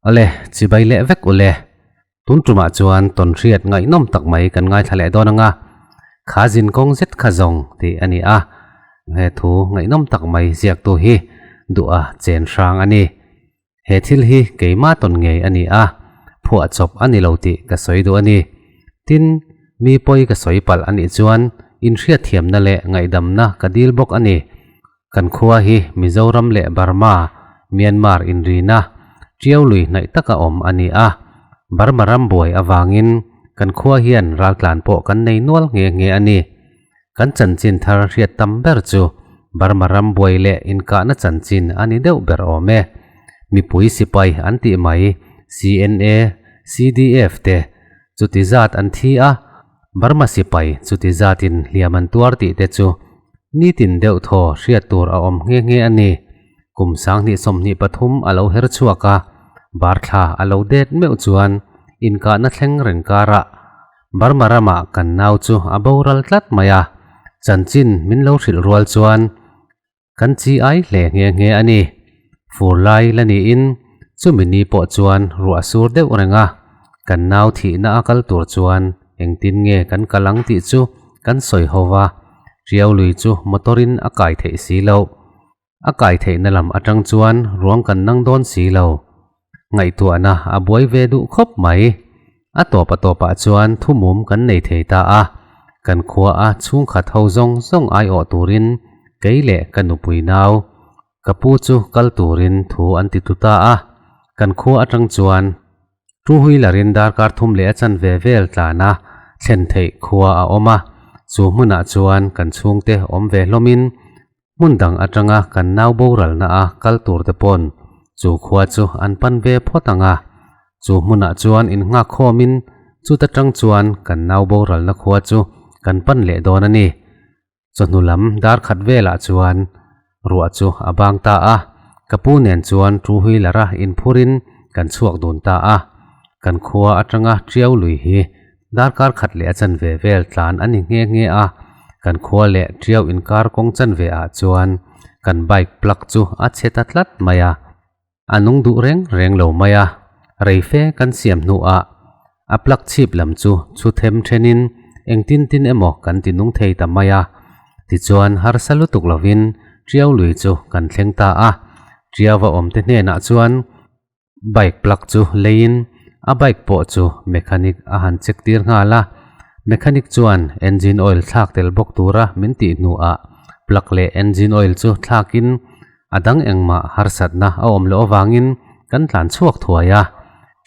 Awle, chibai leh vek ule. Tun tumah chuan tawnhriat ngaihnawm tak mai kan ngaithla leh dawn anga, kha zin kawng zet kha zawng tih a ni a. He thu ngaihnawm tak mai ziaktu hi duh a chen hrang a ni. He thil hi keimah tawn ngei a ni a, phuahchawp a ni lo tih ka sawi duh a ni. Tin, mi pawi ka sawi palh a nih chuan inhriatthiamna leh ngaihdamna ka dil bawk a ni. Kan khua hi Mizoram leh Burma, Myanmar inrina, Tiau lui hnaih taka awm a ni a. Burma ram buai avangin kan khua hian raltlan pawh kan nei nual nghe nghe a ni. Kan chanchin thar hriat tam ber chu Burma ram buai leh inkahna chanchin a ni deuh ber awm e. Mipui sipai an tih mai CNA, CDF te chuti zat an thi a, Burma sipai chuti zatin hliam an tuar tih te chu nitin deuh thaw hriat tur a awm nghe nghe a ni. Kum 2023 a lo her chhuak a, bar thla a lo det meuh chuan inkahna thleng reng karah Burma ramah kan nau chu a boral tlat mai a, chanchin min lo hrilh rual chuan kan chi ai hle nghe nghe a ni. Fur lai la niin chumi ni pawh chuan ruah sur deuh reng a, kan nau thihna a kal tur chuan engtin nge kan kal ang tih chu kan sawi ho va, Tiau lui chu motor in a kai theih si loh. A kai theihna lam atang chuan ruang kan nang dawn si lo. Ngaihtuahna a buai ve duh khawp mai. A tawp a tawpah chuan thumum kan nei thei ta a. Kan khua a chhungkhat ho zawng zawng aiawh turin kei leh ka nupui nau, ka pu chu kal turin thu an ti tu ta a. Kan khua atang chuan Two wheeler in darkar thum leh a chanve vel tlana thlen theih khua a awm a. Chu hmunah chuan kan chhungte awm ve hlawmin Hmun dang atanga kan nau boralna a kal tur te pawn chu khua chu an pan ve phawt ang a. Chu hmunah chuan in nghak khawmin chuta tang chuan kan nau boralna khua chu kan pan leh dawn a ni. Chawhnu lam dar khat velah chuan ruah chu a bang ta a, ka pu nen chuan two wheeler a inphurin kan chhuak dun ta a. Kan khua atanga Tiau lui hi Darkar khat leh a chanve vel tlan a ni nghe nghe a, kan khua leh Tiau inkar kawng chanve ah chuan kan bike plug chu a chhe ta tlat mai a, a nung duh reng reng lo mai a, rei fe kan siam hnu ah a plug chhip lam chu chhu them then in engtin tin emaw kan ti nung thei ta mai a, tichuan harsa lutuk lovin Tiau lui chu kan thleng ta a, Tiau va awm te hnenah chuan Bike plug chu leiin a bike pawh chu mechanic a han check tir nghal a, mechanic chuan engine oil thlak tel bawk tura min tih hnuah plug leh engine oil chu thlakin a dang engmah harsatna a awm loh avangin kan tlan chhuak thuai a.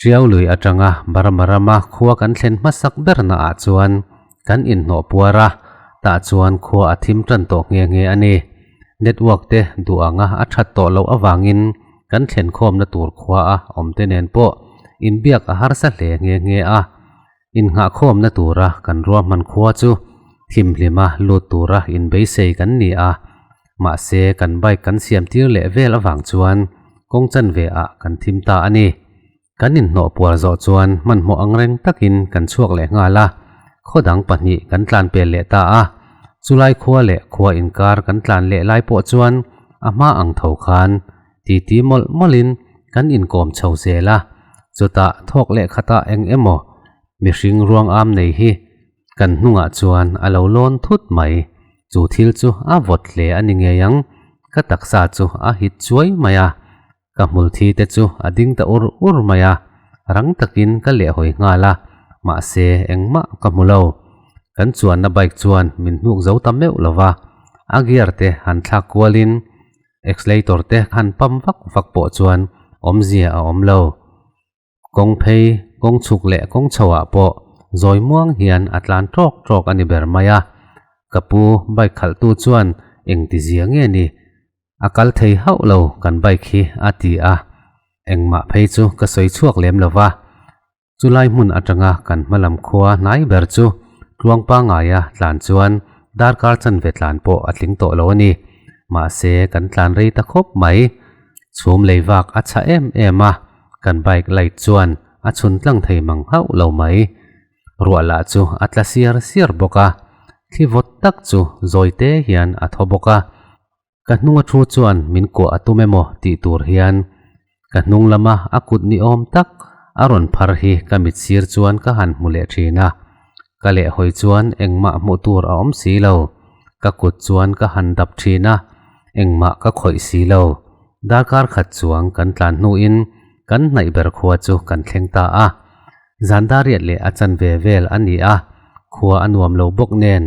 Tiau lui atanga Burma rama khua kan thlen hmasak berna ah chuan kan inhnawh puar a, tah chuan khua a thim tan tawh nghe nghe a ni. Network te duh anga a that tawh loh avangin kan thlen khawmna tur khua a awm te nen pawh inbiak a harsa hle nghe nghe a. Innghah khawmna tura kan ruahman khua chu thimhlima lut tura inbeisei kan ni a, mahse kan bike kan siam tir leh vel avang chuan kawng chanve ah kan thim ta a ni. Kan inhnawh puar zawh chuan hmanhmawh ang reng takin kan chhuak leh nghal a, khaw dang pahnih kan tlan pel leh ta a. Chulai khua leh khua inkar kan tlan leh lai pawh chuan a hma ang tho khan titi mawlh mawlhin kan inkawm chho zel a, chutah thawk leh khatah eng emaw mihring ruang am nei hi kan hnungah chuan a lo lawn thut mai. Chu thil chu a vawt hle a ni ngei ang, ka taksa chu a hit chuai mai a. Ka hmul thi te chu a ding ta ur ur mai a, rang takin ka leh hawi nghal a, mahse engmah ka hmu lo. Kan chuanna bike chuan min hnuk zo ta meuh lo va, a gear te han thlak kualin accelerator te han pump vak vak pawh chuan awmzia a awm lo. Kawng phei, kawng chhuk leh kawng chho ah pawh zawi muang hian a tlan tawk tawk a ni ber mai a. Ka pu bike khalhtu chuan engti zia nge ni? A kal thei hauh lo kan bike hi a ti a, engmah phei chu ka sawi chhuak lem lo va. Chulai hmun atanga kan hma lam khua hnai ber chu tluang pangaia tlan chuan darkar chanve tlan pawh a tling tawh lo a ni. Mahse kan tlan rei ta khawp mai. Chhum lei vak a chhah em em a, kan bike light chuan a chhun tlang thei mang hauh lo mai. Ruah lah chu a tla siar siar bawk a, thli vawt tak chu zawi te hian a thaw bawk a. Ka hnunga thu chuan min kuah a tum emaw tih tur hian. Ka hnung lama a kut ni awm tak a rawn phar hi ka mit sir chuan ka han hmu leh thin a. Ka lehhawi chuan engmah hmuh tur a awm si lo. Ka kut chuan ka han dap thin a, engmah ka khawih si lo. Darkar khat chuang kan tlan hnuin kan hnaih ber khua chu kan thleng ta a. Zan dariat leh a chanve vel a ni a, khua a nuam lo bawk nen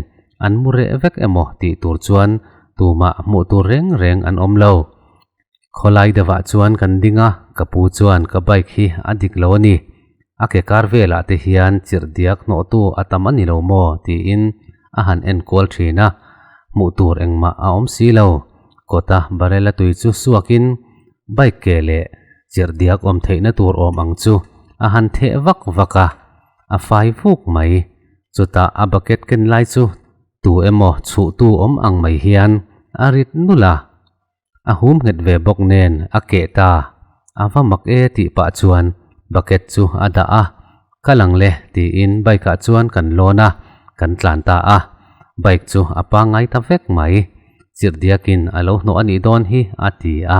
an mu reh vek emaw tih tur chuan tumah hmuh tur reng reng an awm lo. Khawlai deuhah chuan kan ding a, ka pu chuan ka bike hi a dik lo a ni, a ke kar velah te hian chirh diak hnawhtu a tam a ni lo maw tiin a han en kual thin a, hmuh tur engmah a awm si lo. Kawta barrel a tui chu suakin bike ke leh chirh diak awm theihna tur awm ang chu a han theh vak vak a, a fai vuk mai. Chutah a bucket ken lai chu tu emaw chhuhtu awm ang mai hian a rit nulh a. A hum nghet ve bawk nen a keh ta, a va mak e tih pah chuan bucket chu a dah a, Kal ang le tiin bike ah chuan kan lawn a, kan tlan ta a. Bike chu a pangngai ta vek mai, chirhdiakin a lo hnawh a nih dawn hi a ti a.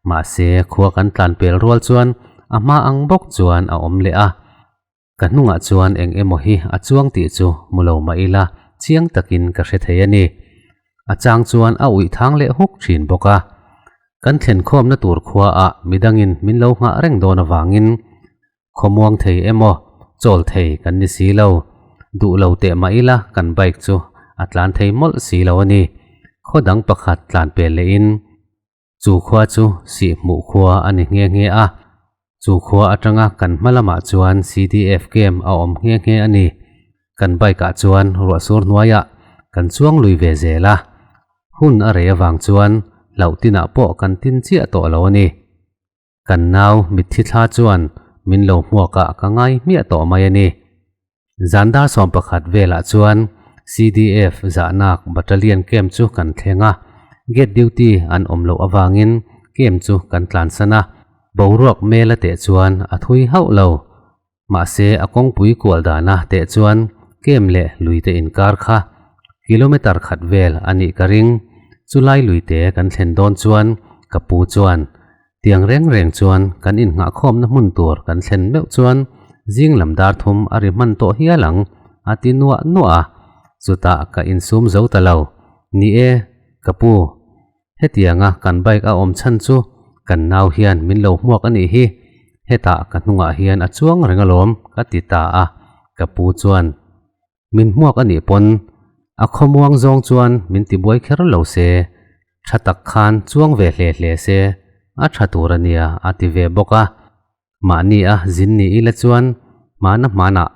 Mahse khua kan tlan pel rual chuan a hma ang bawk chuan a awm leh a. Ka hnungah chuan eng emaw hi a chuang tih chu hmu lo mah ila chiang takin ka hre thei a ni. A chang chuan a uih thang leh huk thin bawk a. Kan thlenkhawmna tur khuaah midangin min lo nghah reng dawn avangin khawmuang thei emaw chawl thei kan ni si lo. Duh lo teh mah ila kan bike chu a tlan thei mawlh si lo a ni. Khaw dang pakhat tlan pel lehin Chu khua chu Sihhmuh khua a ni nghe nghe a, chu khua atanga kan hma lamah chuan CDF camp a awm nghe nghe a ni. Kan bike ah chuan ruahsur hnuaiah kan chuang lui ve zel a, hun a rei avang chuan hlauh tinah pawh kan tin chiah tawh lo a ni. Kan nau mitthi thla chuan min lo hmuakah ka ngai hmiah tawh mai a ni. Zan dar 11 velah chuan CDF zahnak Battalion camp chu kan thleng a, gate duty an awm loh avangin camp chu kan tlansan a, boruak mel a teh chuan a thui hauh lo. Mahse a kawngpui kual dana teh chuan camp leh luite inkar kha kilometer khat vel a nih ka ring. Chulai luite kan thlen dawn chuan ka pu chuan Tiang reng reng chuan kan innghahkhawmna hmun tur kan thlen meuh chuan zing lam dar thum a ri hman tawh hial ang, a ti nuah nuah a. Chutah ka insum zo ta lo. Ni e, ka pu, hetianga kan bike a awm chhan chu kan nau hian min lo hmuak a nih hi, hetah ka hnungah hian a chuang reng alawm, ka ti ta a. Ka pu chuan Min hmuak a nih pawn a khawmuang zawng chuan min ti buai kher lo se, tha tak khan chuang ve hle hle se a tha tur a nia a ti ve bawk a. Mahni a zin ni ila chuan hmana hmanah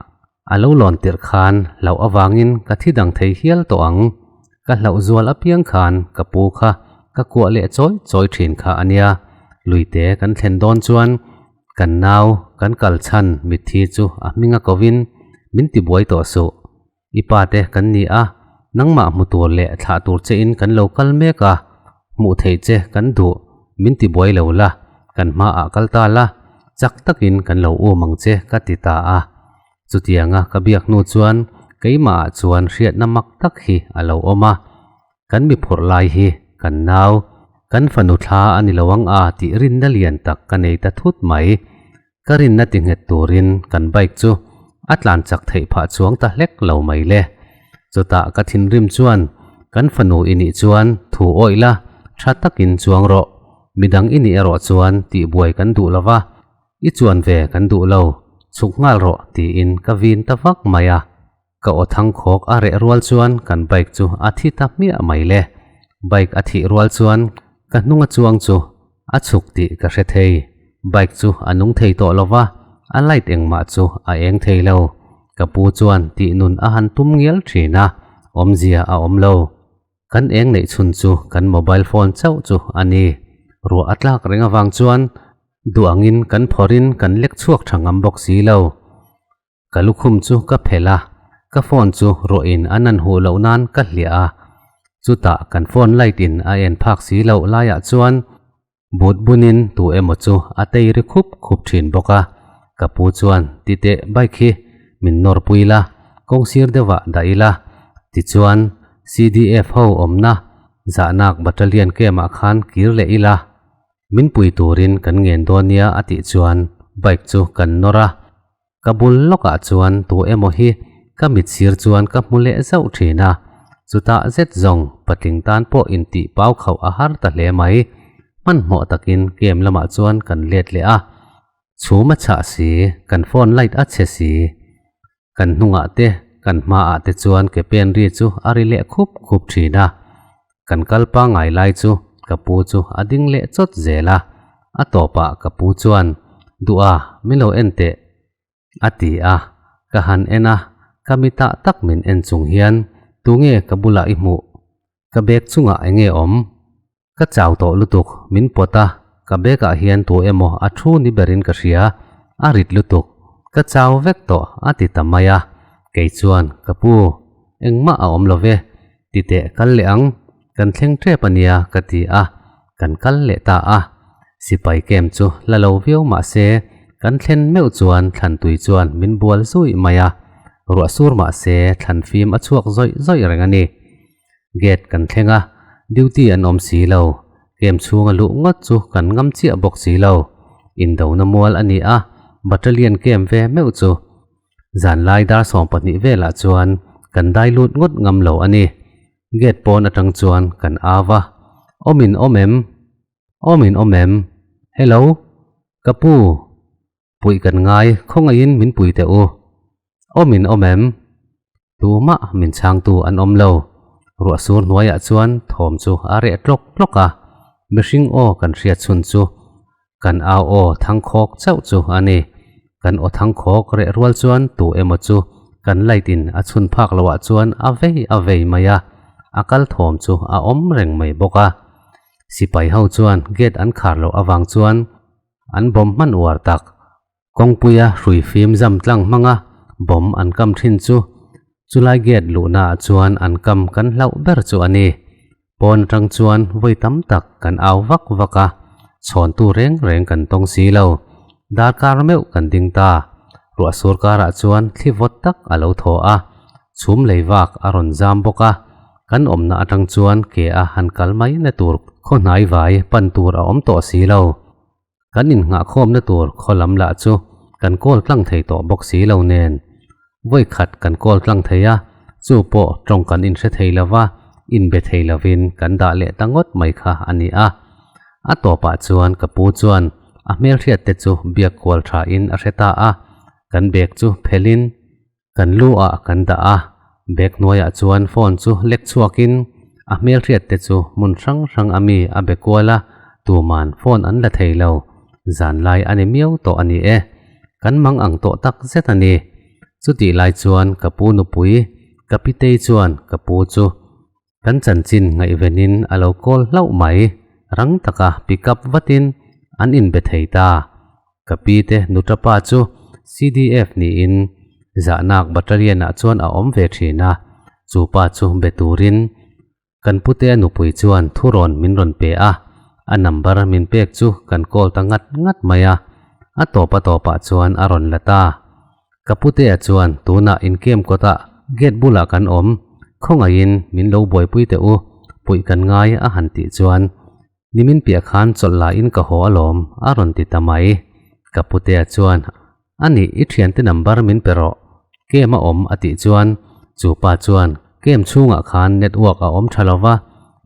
a lo lawn tirh khan hlauh avangin ka thi dang thei hial tawh ang. Ka hlauh zual apiang khan ka pu kha ka kuah leh chawi chawi thin kha a nia. Luite kan thlen dawn chuan Kan nau, kan kal chhan mitthi chu a hming a kovin min ti buai tawh suh. I pa te kan ni a, nangmah hmu tur leh thlah tur che in kan lo kal mek a, hmuh theih che kan duh, min ti buai lo la, kan hmaah kal ta la, chak takin kan lo um ang che ka ti ta a. Chutianga ka biak hnu chuan keimahah chuan hriatna mak tak hi a lo awm a. Kan mi phurh lai hi kan nau, kan fanu thla a ni lo ang a tih rinna lian tak ka nei ta thut mai. Ka rinna ti nghet turin kan bike chu a tlan chak theih phah chuang ta hlek lo mai le. Chutah ka thinrim chuan kan fanu i nih chuan thu awih la, tha takin chuang rawh. Midang i nih erawh chuan tihbuai kan duh lo va, i chuan ve kan duh lo, chhuk nghal rawh tiin ka vin ta vak mai a. Ka aw thang khawk a reh rual chuan kan bike chu a thi ta hmiah mai le. Bike a thih rual chuan ka hnung a chuang chu a chhuk tih ka hre thei. Bike chu a nung thei tawh lo va, a light engmah chu a eng thei lo. Ka pu chuan tih nun a han tum ngial thin a, awmzia a awm lo. Kan eng neih chhun chu kan mobile phone chauh chu a ni. Ruah a tlak reng avang chuan duh angin kan phawrhin kan lek chhuak tha ngam bawk si lo. Ka lukhum chu ka phelh a, ka phone chu ruahin a nan huh loh nan ka hliah a. Chutah kan phone light in a en phak si loh laiah chuan but bunin tu emaw chu a tei ri khup khup thin bawk a. Ka pu chuan titeh bike hi min nawr pui la, kawng sir deuhah dah ila. Tichuan CDF ho awmna Zahnak Battalion camp ah khan kir leh ila. Min pui turin kan ngen dawn nia a tih chuan bike chu kan nawr a. Ka bul lawkah chuan tu emaw hi ka mit sir chuan ka hmu leh zauh thin a, chutah zet zawng patling tan pawh intih pau khauh a har ta hle mai. Hmanhmawh takin game lamah chuan kan let leh a, chhum a chhah si, kan phone light a chhe si. Kan hnungah te, kan hmaah te chuan ke pen ri chu a ri leh khup khup thin a. Kan kal pangngai lai chu ka pu chu a ding leh chawt zel a, a tawpah ka pu chuan, Duha, min lo en teh, a ti a. Ka han en a, ka mitah tak min en chung hian, Tunge ka bulah i hmuh? Ka bag chungah eng nge awm? Ka chau tawh lutuk, min pawt a, ka bag ah hian tu emaw a thu ni berin ka hria, a rit lutuk, ka chau vek tawh a ti ta mai a, kei chuan ka pu, engmah a awm lo ve, ti teh kal leh ang, kan thleng tep a nia ka ti a, kan kal leh ta a. Sipai camp chu la lo viau mah se, kan thlen meuh chuan thlan tui chuan min bual zuih mai a, ruah sur mah se thlan fim a chhuak zawih zawih reng a ni. Gate kan thleng a, duty an awm si lo. Camp chhunga luh ngawt chu kan ngam chiah bawk si lo. Indona mual a ni a, battalion camp ve meuh chu. Zanlai dar 12 velah chuan kan dai lut ngawt ngam lo a ni. Gate pawn atang chuan kan au a, Awm in awm em? Awm in awm em? Hello? Ka pu? Puih kan ngai, khawngaihin min pui teh u. Awm in awm em? Tumah min chhangtu an awm lo. Ruah sur hnuaiah chuan thawm chu a reh tlawk tlawk a, mihring aw kan hriat chhun chu kan au aw thangkhawk chauh chu a ni. Kan aw thangkhawk reh rual chuan tu emaw chu kan light in a chhun phak loah chuan a vei a vei mai a, a kal thawm chu a awm reng mai bawk a. Sipai ho chuan gate an khar loh avang chuan An bawm hman uar tak. Kawngpuia hrui fim zam tlang hmanga bawm an kam thin chu chulai gate luhnaah chuan an kam kan hlauh ber chu a ni. Pawn atang chuan vawi tam tak kan au vak vak a, chhawntu reng reng kan tawng si lo. Darkar meuh kan ding ta. Ruah sur karah chuan thli vawt tak a lo thaw a, chhum lei vak a rawn zam bawk a. Kan awmna atang chuan ke a han kal mai na tur khaw hnai vai pan tur a awm tawh si lo. Kan innghahkhawmna tur khaw lam lah chu kan kawl tlang thei tawh bawk si lo nen. Vawi khat kan kawl tlang thei a, chu pawh tawng kan inhre thei lo va, inbe thei lovin kan dah leh ta ngawt mai kha a ni a. A tawpah chuan ka pu chuan a hmelhriat te chu biak kual thain a hre ta a, kan bag chu phelin Kan lu ah kan dah a, bag hnuaiah chuan phone chu lek chhuakin a hmelhriat te chu hmun hrang hrang a mi a be kual a, tuman phone an la thei lo, zanlai a ni miau tawh a ni e. Kan mang ang tawh tak zet a ni. Chutih lai chuan ka pu nupui, ka pitei chuan ka pu chu Kan chanchin ngaihvenin a lo kawl hlauh mai, rang taka pick up vatin an inbe thei ta. Ka pi te nutapa chu CDF niin Zahnak Battalion ah chuan a awm ve thin a, chu pa chu be turin kan pute nupui chuan thurawn min rawn pe a, a number min pek chu kan call ta ngat ngat mai a, a tawp a tawpah chuan a rawn la ta. Ka putea chuan tunah inkem kawtah gate bulah kan awm, khawngaihin min lo buaipui teh u, puih kan ngai a han tih chuan nimin piah khan chawlh lahin ka haw alawm a rawn ti ta mai. Ka putea chuan a nih i thiante number min pe rawh, kem a awm a tih chuan chu pa chuan kem chhungah khan network a awm tha lova,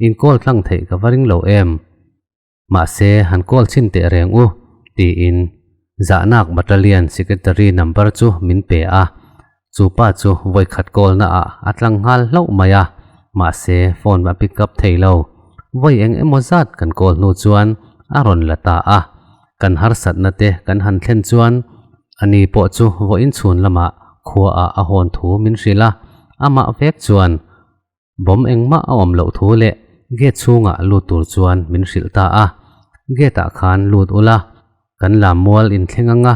in call tlang theih ka va ring lo em? Mahse, han call chhin teh reng u, tiin Zahnak Battalion Secretary number chu min pe a. Chu pa chu vawi khat call na ah a tlang nghal hlauh mai a, mahse phone a pick up thei lo. Vawi eng emaw zat kan call hnu chuan a rawn la ta a. Kan harsatna te kan han thlen chuan ani pawh chu vawiin chhun lamah khua ah a hawn thu min hrilh a, amah vek chuan Bawm engmah a awm loh thu leh gate chhungah lut tur chuan min hrilh ta a, gate ah khan lut ula, kan lammual inthleng anga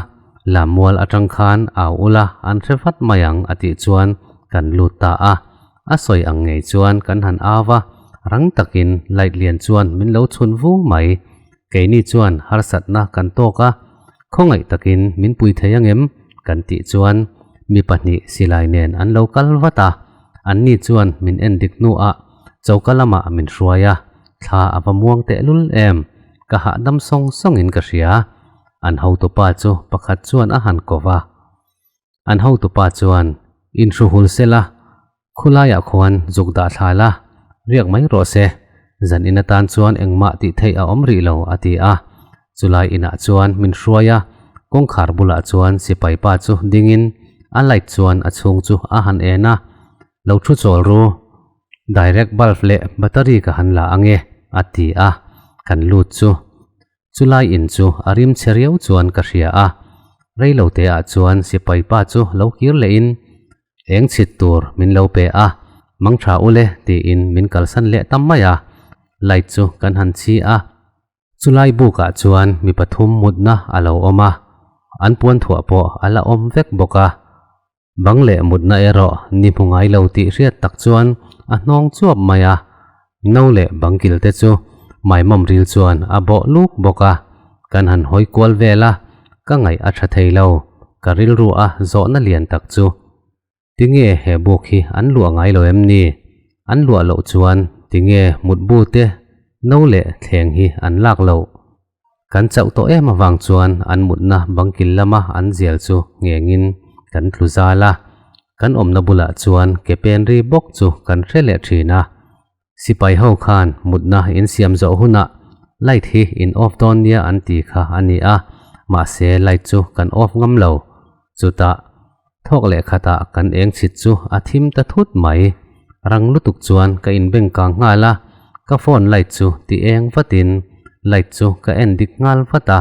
lammual atang khan au ula an hre vat mai ang a tih chuan kan lut ta a, a sawi ang ngei chuan kan han au a, rang takin light lian chuan min lo chhun vu mai, keini chuan harsatna kan tawk a, khawngaih takin min pui thei angem kan tih chuan mi pahnih silai nen an lo kal vat a. Anni chuan min en dik hnuah choka lamah min hruai a, thla a va muang tehlul em. Ka hahdam sawng sawngin ka hria. An hotupa chu pakhat chuan a han ko va. An hotupa chuan, Inhruhul sela, Khulaiah khuan zuk dah thla la, riak mai rawh se, zan in atan chuan engmah tih theih a awm rih lo, a ti a. Chulai inah chuan min hruai a, kawngkhar bulah chuan sipai pa chu dingin a light chuan a chhung chu a han en a, Lo thu chawl ru, direct bulb leh battery ka han la ange, a ti a, kan lut chu. Chulai in chu a rim chhe riau chuan ka hria a, reilote ah chuan sipai pa chu lo kir leh in eng chhit tur min lo pe a, mang tha ule tiin min kalsan leh ta mai a, light chu kan han chhi a. Chulai buk ah chuan mi pathum mutna a lo awm a, an puan thuah pawh a la awm vek bawk a. Bang leh mutna erawh ni hmu ngai lo tih hriat tak chuan a hnawng chuap mai a, no leh bang kil te chu maimawm ril chuan a bawh luk bawk a, kan han hawi kual vel a, ka ngaih a tha thei lo, ka rilru a zawhna lian tak chu. Tinge he buk hi an luah ngai lo em ni? An luah loh chuan tinge mutbu te no leh thleng hi an lak loh? Kan chauh tawh em avang chuan an mutna bangkil lama an zial chu nghengin kan tlu zal a, kan awmna bulah chuan ke pen ri bawk chu kan hre leh thin a. Sipai ho khan mutna in siam zawh hunah light hi in off dawn nia an ti kha a ni a, mahse light chu kan off ngam lo. Chutah thawk leh khatah kan eng chhit chu a thim ta thut mai. Rang lutuk chuan ka inbeng kang nghal a, ka phone light chu ti eng vatin light chu ka en dik nghal vat a.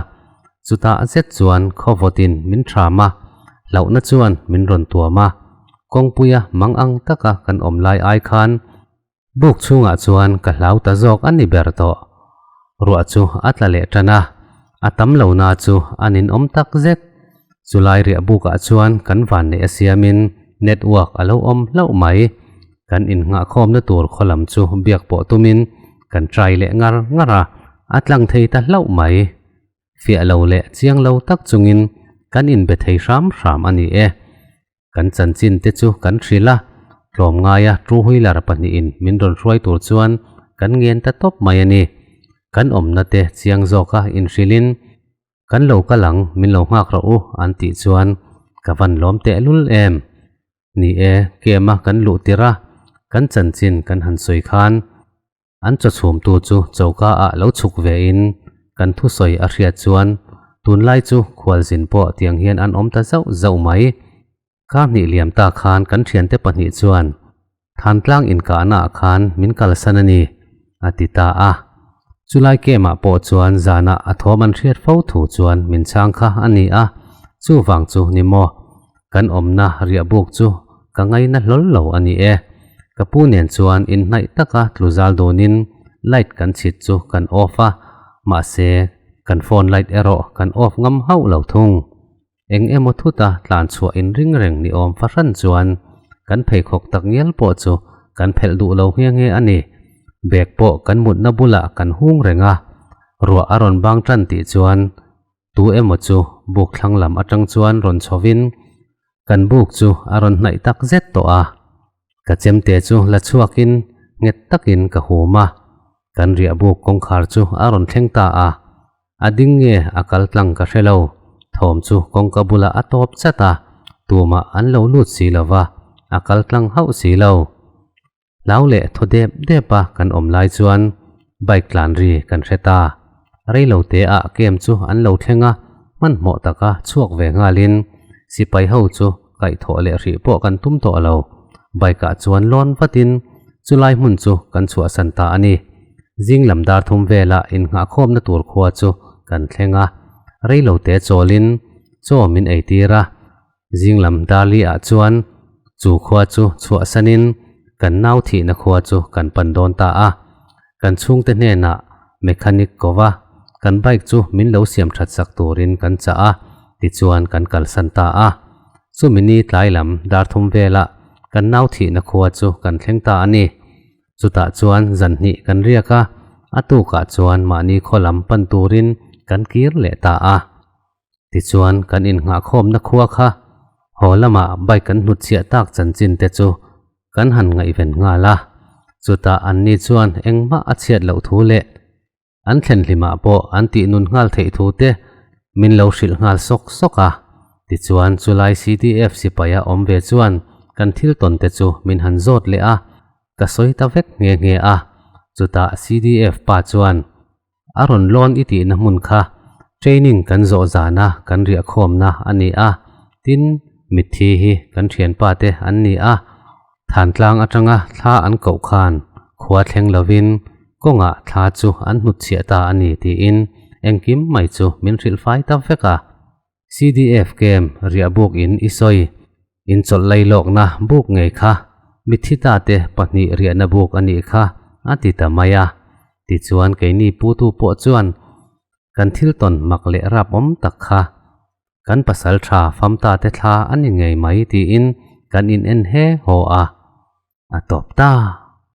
Chutah zet chuan khawvawtin min thram a, hlauhna chuan min rawn tuam a. Kawngpuia mang ang taka kan awm lai ai khan Buk chhungah chuan ka hlau ta zawk a ni ber tawh. Ruah chu a tla leh tan a, a tam lo na chu a ninawm tak zet. Chulai riah bukah chuan kan van neih a siamin network a lo awm hlauh mai. Kan innghahkhawmna tur khaw lam chu biak pawh tumin kan try leh ngar ngar a, a tlang thei ta hlauh mai. Fiah lo leh chiang lo tak chungin kan inbe thei hram hram a ni e. Kan chanchin te chu kan hrilh a, tlawmngaia two wheeler pahnihin min rawn hruai tur chuan kan ngen ta tawp mai a ni. Kan awmna te chiang zawka inhrilhin, Kan lo kal ang, min lo nghak rawh u an tih chuan ka van lawm tehlul em. Ni e, kema kan luh tirh a, kan chanchin kan han sawi khan, An chawchhumtu chu choka ah lo chhuk ve in kan thusawi a hriat chuan tunlai chu khualzin pawh tiang hian an awm ta zauh zauh mai. Kar hnih liam ta khan kan thiante pahnih chuan Thantlang inkahna ah khan min kalsan a ni, a ti ta a. Chulai kem ah pawh chuan zanah a thawm an hriat fo thu chuan min chhang kha a ni a, chuvang chu ni maw? Kan awmna riahbuk chu ka ngaina hlawl lo a ni e. Ka pu nen chuan inhnaih taka tlu zal dunin light kan chhit chu kan off a, mahse kan phone light erawh kan off ngam hauh lo thung. Eng emaw thuta tlan chhuah inring reng ni awm fahran chuan kan pheikhawk tak ngial pawh chu kan phelh duh lo nghe nghe a ni. Bag pawh kan mutna bulah kan hung reng a, ruah a rawn bang tan tih chuan Tu emaw chu buk thlang lam atang chuan rawn chhovin kan buk chu a rawn hnaih tak zet tawh a. Ka chemte chu la chhuakin nghet takin ka hum a, kan riah buk kawngkhar chu a rawn thleng ta a. A ding nge a kal tlang ka hre lo, thawm chu kawngka bulah a tawp chat a, tumah an lo lut si lo va, a kal tlang hauh si lo. Hlau leh thaw dep dep a kan awm lai chuan bike tlan ri kan hre ta. Reilo te ah kem chu an lo thleng a, hmanhmawh taka chhuak ve nghalin sipai ho chu kaihthawh leh hrih pawh kan tum tawh lo. Bike ah chuan lawn vatin chulai hmun chu kan chhuahsan ta a ni. Zing lam dar thum velah innghahkhawmna tur khua chu kan thleng a, reilo te chawlin chaw min eitir a. Zing lam Darli ah chuan chu khua chu chhuahsanin kan nau thihna khua chu kan pan dawn ta a. Kan chhungte hnenah mechanic ko va, kan bike chu min lo siam that sak turin kan chah a, tichuan kan kalsan ta a. Chumi ni tlai lam dar thum velah kan nau thihna khua chu kan thleng ta a ni. Chutah chuan zan hnih kan riak a, a tukah chuan mahni khaw lam pan turin kan kir leh ta a. Tichuan kan innghahkhawmna khua kha haw lamah bike kan hnutchhiah tak chanchin te chu kan han ngaihven nghal a. Chutah anni chuan engmah a chhiat loh thu leh. An thlen hlimah pawh an tih nun nghal theih thu te min lo hrilh nghal sawk sawk a. Tichuan chulai CDF sipaia awm ve chuan kan thil tawn te chu min han zawt leh a, ka sawi ta vek nghe nghe a. Chutah CDF pa chuan a rawn lawn i tihna hmun kha training kan zawh zana kan riahkhawmna a ni a, tin mitthi hi kan thianpa te an ni a. Thantlang atanga thla an koh khan khua thleng lovin kawngah thla chu an hnutchhiah ta a ni tiin engkim mai chu min hrilh fai ta vek a. CDF camp riah buk in i sawi in chawlh lei lawkna buk ngei kha mitthi ta te pahnih riahna buk a nih kha a ti ta mai a. Tichuan keini putu pawh chuan kan thil tawn mak leh rap awm tak kha Kan pasal tha famta te thla a ni ngei mai tiin kan in en he haw a, a tawp ta.